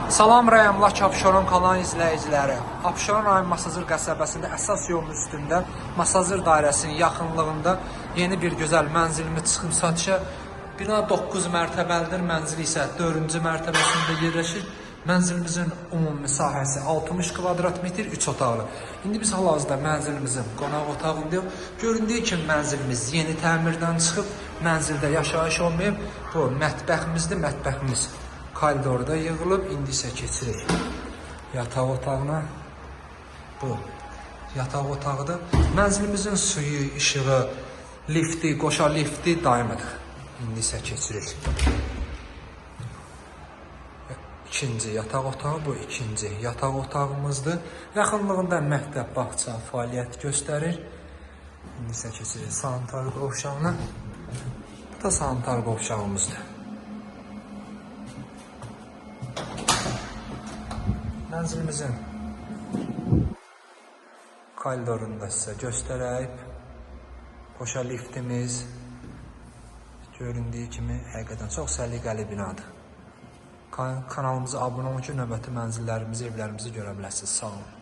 Salam rayonlar Abşeron kanal izləyiciləri. Abşeron rayon Masazır qəsəbəsində əsas yolun üstündə Masazır dairəsinin yaxınlığında yeni bir gözəl mənzilimiz çıxıb satışa. Bina 9 mərtəbəlidir, mənzil isə 4-cü mərtəbəsində yerləşir. Mənzilimizin ümumi sahəsi 60 kvadrat metr, 3 otaqlı. İndi biz hal-hazırda mənzilimizin qonaq otağındayıq. Göründüyü kimi mənzilimiz yeni təmirdən çıxıb, mənzildə yaşayış olmayıb. Bu mətbəximizdir, mətbəximiz koridorda yığılıb. İndi isə keçirik yataq otağına. Bu yataq otağıdır. Mənzilimizin suyu, işığı, lifti, qoşa lifti daimidir. İndi isə keçirik İkinci yataq otağı, bu ikinci yataq otağımızdır. Yaxınlığında məktəb, bağça fəaliyyət göstərir. İndi isə keçirik sanitar qovşağına. Bu da sanitar qovşağımızdır. Mənzilimizin koridorunu da sizə göstərək. Qoşa liftimiz göründüyü kimi həqiqətən çox səliqəli binadır. Kanalımıza abunə olun ki, növbəti mənzillərimizi, evlərimizi görə biləsiniz. Sağ olun.